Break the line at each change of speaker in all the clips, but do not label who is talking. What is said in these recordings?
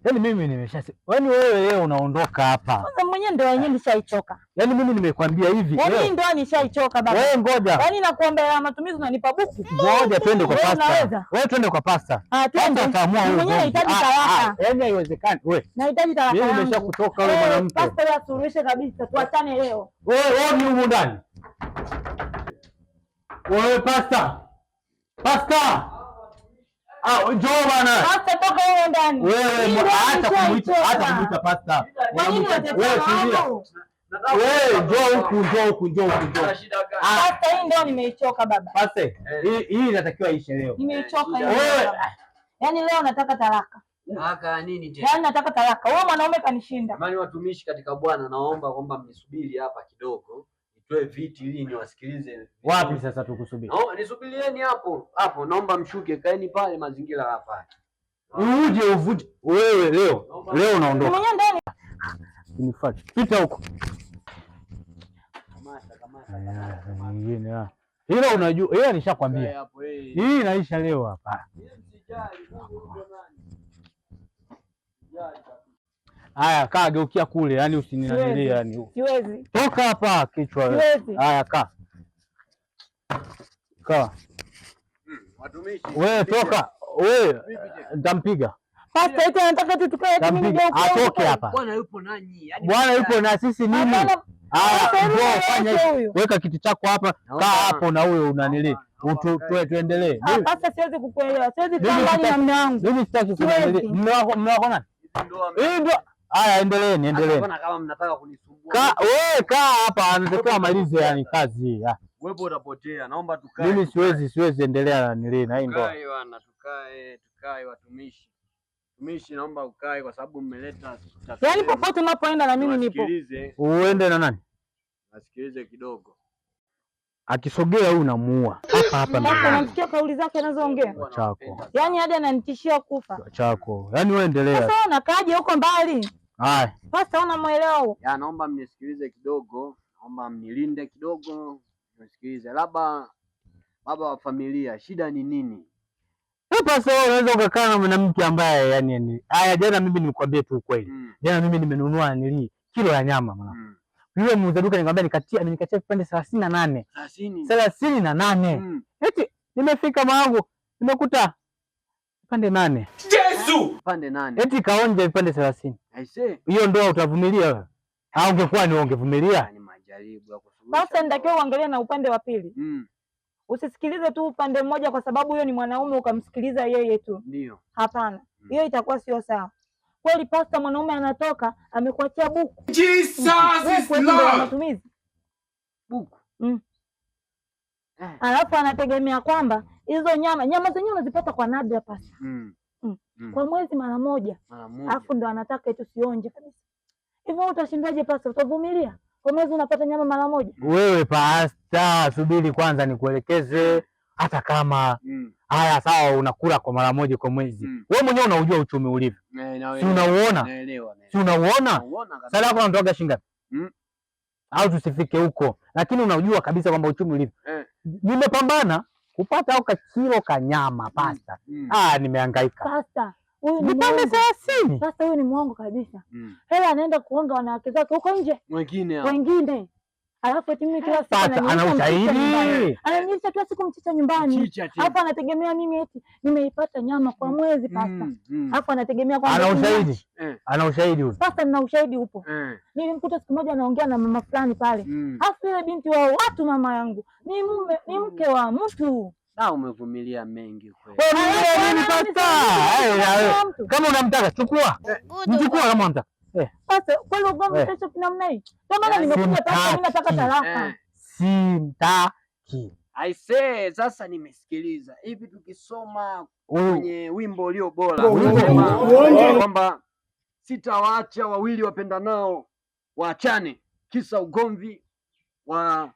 Yaani mimi nimeshasema. Yaani wewe leo unaondoka hapa.
Kwanza mwenyewe ndoa yenyewe nishaichoka.
Yaani mimi nimekwambia hivi.
Yaani hii ndoa nishaichoka baba.
Wewe ngoja.
Yaani nakuombea matumizi unanipa buku.
Ngoja twende kwa
Wewe
pasta.
unaweza?
Wewe twende kwa pasta.
Ah, twende.
Pasta ataamua wewe.
Mwenyewe nahitaji talaka.
Yaani haiwezekani. Wewe.
Nahitaji talaka
Mimi
yangu.
nimeshakutoka wewe
Eh,
mwanamke.
Pasta wewe asuluhishe kabisa. Tuachane leo.
Wewe wewe ni humu ndani. Wewe pasta. Pasta. Ah, njoo bana.
Pasta toka huko ndani.
Wewe
Hii ndoa
acha kumuita,
nishaichoka.
acha kumuita pasta.
Kwa nini
Wewe
unataka
tulia.
wangu?
Wewe njoo huku, njoo huku, njoo huku, njoo.
Kuna shida gani?
Ah,
Pasta hii ndoa nimeichoka baba.
pasta. Hii inatakiwa ishe leo.
Nimeichoka hii.
Wewe
ndoa baba. Yaani leo nataka talaka.
Talaka nini tena?
Yaani nataka talaka. Huyo mwanaume kanishinda.
Jamani watumishi katika Bwana, naomba kwamba mnisubiri hapa kidogo, nitoe viti ili niwasikilize.
Wapi sasa tukusubiri?
No, nisubirieni hapo hapo, naomba mshuke, kaeni pale mazingira hapa.
Uje uvuje wewe leo. Leo unaondoka.
Mwenyewe ndani.
Unifuate. Pita huko.
Kamata, kamata, kamata.
Nyingine ah. Hilo unajua, hilo nishakwambia.
Kae hapo eh.
Hii inaisha leo hapa.
Msijali, Mungu yuko nani. Msijali kabisa.
Haya, kaa geukia kule, yani usininanilie
Siwezi.
yani.
Siwezi.
Toka hapa kichwa wewe.
Siwezi.
Haya, kaa. Kaa.
Watumishi.
Wewe toka. Wewe nitampiga.
Pasta eti anataka tu tukae eti mimi
Nitampiga.
nigeuke huko.
Atoke hapa.
Bwana yupo nanyi. Yaani
Bwana yupo na sisi nini?
Hapana.
Haya,
Sasa hivi
njoo
wewe
fanya hivi.
huyu.
Weka kiti chako hapa,
Naomba-
kaa hapo na huyo unanili.
Naomba-
Tuendelee.
Ah, pasta siwezi kukuelewa. Siwezi kukaa
Mimi
mbali na
sitaki-
mume wangu.
Mimi sitaki
Siwezi.
kunanili. Mume wako nani?
Ndoa
Hii ndio. Haya, endeleeni, endeleeni.
Mbona kama mnataka kunisumbua?
Kaa wewe kaa hapa, anatakiwa amalize yani kazi hii. Ah,
Wewe utapotea. Naomba tukae.
mimi siwezi endelea na nili na hii ndoa.
Tukae bwana, tukae, tukae watumishi. Watumishi naomba ukae kwa sababu mmeleta
Yaani popote unapoenda na mimi nipo.
Niwasikilize,
Uende na nani?
wasikilize kidogo.
Akisogea huyu namuua. Hapa hapa
Pasta
ndio.
unamsikia kauli zake anazoongea?
Mungu
Chako.
anawapenda.
Yaani hadi ananitishia kufa.
Chako. Yaani wewe endelea.
Sasa wewe unakaaje huko mbali?
Haya.
Pasta una mwelewa huo?
Ya, naomba mnisikilize kidogo, naomba mnilinde kidogo, nisikilize. Labda baba wa familia, shida ni nini?
Hapa sasa wewe unaweza ukakaa na mwanamke ambaye yani yani. Haya, jana mimi nikwambie tu ukweli. Jana mimi nimenunua nili kilo ya nyama mwana. Yule muuza duka nikamwambia nikatie, amenikatia vipande 38.
30.
38. Eti nimefika mwanangu nimekuta vipande 8.
Vipande 8.
Eti kaonja vipande 30.
Aisee.
Hiyo ndoa utavumilia wewe? Au ungekuwa ni ungevumilia?
Ni majaribu ya kusuluhisha.
Pasta nitakiwa uangalie na upande wa pili. Usisikilize tu upande mmoja kwa sababu huyo ni mwanaume ukamsikiliza yeye tu.
Ndio.
Hapana. Hiyo itakuwa sio sawa. Kweli pasta, mwanaume anatoka amekuachia buku.
Jesus is
Buku eti ndio ya
Lord.
matumizi.
Buku.
Alafu anategemea kwamba hizo nyama nyama zenyewe unazipata kwa nadra pasta. Kwa mwezi mara moja.
Mara moja.
Alafu ndo anataka eti usionje kabisa. Hivyo utashindaje pasta? Utavumilia? Kwa mwezi unapata nyama mara moja?
Wewe pasta, subiri kwanza nikuelekeze. Hata kama haya sawa, unakula kwa mara moja kwa mwezi. Wewe mwenyewe unaujua uchumi ulivyo. Si unauona?
Naelewa.
Si unauona?
Nauona kabisa.
Sadaka unatoaga shilingi ngapi? Au tusifike huko, lakini unajua kabisa kwamba uchumi ulivyo. Nimepambana kupata au kakilo kanyama pasta. Ah, nimehangaika.
Pasta, huyu ni
Vipande
mwongo.
30.
Pasta huyu ni mwongo kabisa.
Hela
Hela anaenda kuonga wanawake zake huko nje
Wengine hao.
wengine. Alafu eti mimi kila siku
Pasta
ananilisha
ana
mchicha
ushahidi.
nyumbani. Ananilisha kila siku mchicha nyumbani.
Mchicha tena.
Alafu anategemea mimi eti nimeipata nyama kwa mwezi pasta. Alafu anategemea kwamba
Ana
eti
ushahidi. Ana ushahidi huyu.
Pasta, nina ushahidi upo. Nilimkuta siku moja anaongea na mama fulani pale. Alafu yule binti wa watu, mama yangu, ni mume, ni mke wa mtu.
Na umevumilia mengi kweli.
Wewe umevumilia nini pasta? Eh,
Mtu.
Kama unamtaka chukua. Mchukua kama unamtaka.
Pasta, kweli ugomvi kesho namna hii? Ndio maana nimekuja pasta, mimi nataka
Simtaki.
talaka.
Simtaki.
Aisee, sasa nimesikiliza. Hivi tukisoma
Huyu
kwenye wimbo ulio bora
Wimbo
unasema
uonje.
kwamba sitawaacha wawili wapendanao waachane kisa ugomvi wa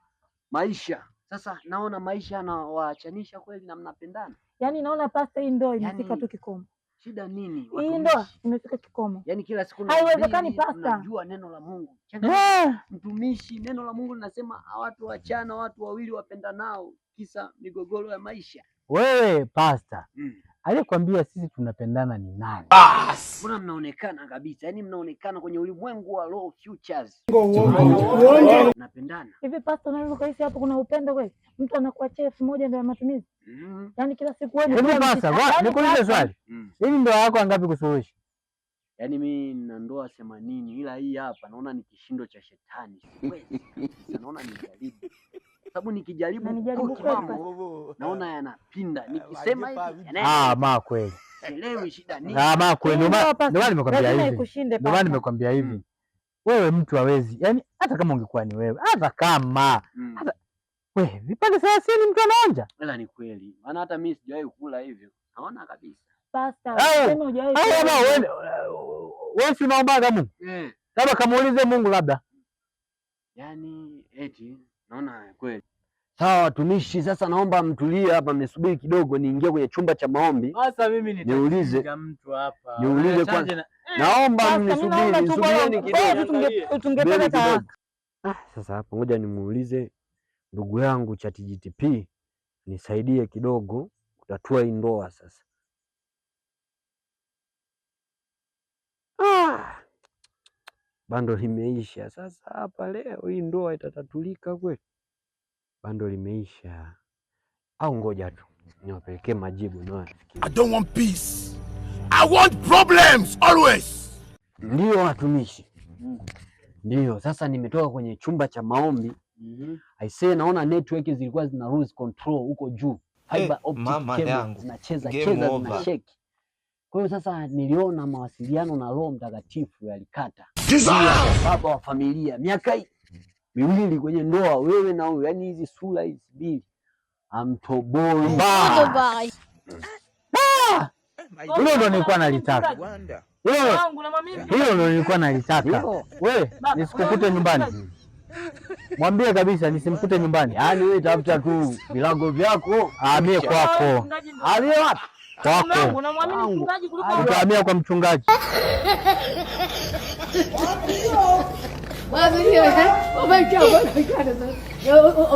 maisha. Sasa naona maisha yanawaachanisha kweli na mnapendana.
Yaani naona pasta, hii ndoa imefika
Yaani,
tu kikomo.
Shida nini?
Hii
Watumishi?
ndoa imefika kikomo.
Yaani kila siku
Haiwezekani,
nahubiri,
pasta.
Unajua neno la Mungu. Mtumishi, neno la Mungu linasema watu wachana, watu wawili wapendanao kisa migogoro ya maisha.
Wewe pasta, Aliyekwambia sisi tunapendana ni nani?
Mbona mnaonekana kabisa, yaani mnaonekana kwenye ulimwengu wa low futures. Napendana.
Hivi pastor, unaweza ukahisi hapo kuna upendo kweli? Mtu anakuachia 1000 ndio ya matumizi. Yaani kila siku wewe ni
Hebu
kula
pasa,
mchicha. Yaani
nikuulize
pastor,
swali. Hivi ndoa yako ngapi kusuluhisha?
Yaani mimi nina ndoa 80 ila hii hapa naona ni kishindo cha shetani. Siwezi kabisa, naona nijaribu. Sababu nikijaribu
Na nijaribu
kukoki
kweli
mambo naona yanapinda. Nikisema hivi yanaenda.
Ah, ma kweli.
Sielewi shida nini.
Ah, ma kweli. Ndio
Ndoa,
maana
pastor,
ndio maana nimekwambia
lazima
hivi.
ikushinde
Ndio maana
pastor.
nimekwambia hivi. Wewe mtu hawezi. Yaani hata kama ungekuwa ni wewe, hata kama hata wewe vipande 30 mtu anaonja.
Ila ni kweli. Maana hata mimi sijawahi kula hivyo. Naona kabisa.
Pastor,
Au,
sema hujawahi
au
kula
ama
hivyo.
wewe si unaombaga Mungu? Labda kamuulize Mungu labda.
Yaani eti naona kweli. Sawa watumishi, sasa naomba mtulie hapa, mnisubiri kidogo niingie kwenye chumba cha maombi.
Sasa mimi
Niulize.
mtu hapa.
Niulize kwanza. Naomba
Pastor, mimi naomba
mnisubiri,
tu
nisubirini
bora
kidogo.
tu tungepata
Subiri
talaka.
kidogo. Ah, sasa hapo ngoja nimuulize ndugu yangu ChatGPT nisaidie kidogo kutatua hii ndoa sasa. Ah, bando limeisha. Sasa hapa leo hii ndoa itatatulika kweli? Bando limeisha. Au ngoja tu niwapelekee majibu na
I don't want peace. I want problems always.
Ndio watumishi. Ndio, sasa nimetoka kwenye chumba cha maombi. I say naona network zilikuwa zina lose control huko juu. Fiber optic
mama
cable
yangu.
zinacheza
Game
cheza
over.
zina shake. Kwa hiyo sasa niliona mawasiliano na Roho Mtakatifu yalikata. Baba wa familia miaka hii miwili kwenye ndoa, wewe na huyu, yaani hizi sura hizi mbili amtoboi.
Bas. Hilo ndo nilikuwa nalitaka. Hilo
Wangu na mimi.
hilo ndo nilikuwa nalitaka.
Ndio.
Wewe
Baba,
nisikukute nyumbani. Mwambie kabisa nisimkute nyumbani.
Yaani wewe tafuta tu vilago vyako.
Ahamie kwako.
Mchungaji ndo-
Aliye wapi?
Mume wangu,
Kwako.
unamwamini
Wangu.
mchungaji kuliko wewe.
Utahamia kwa mchungaji.
我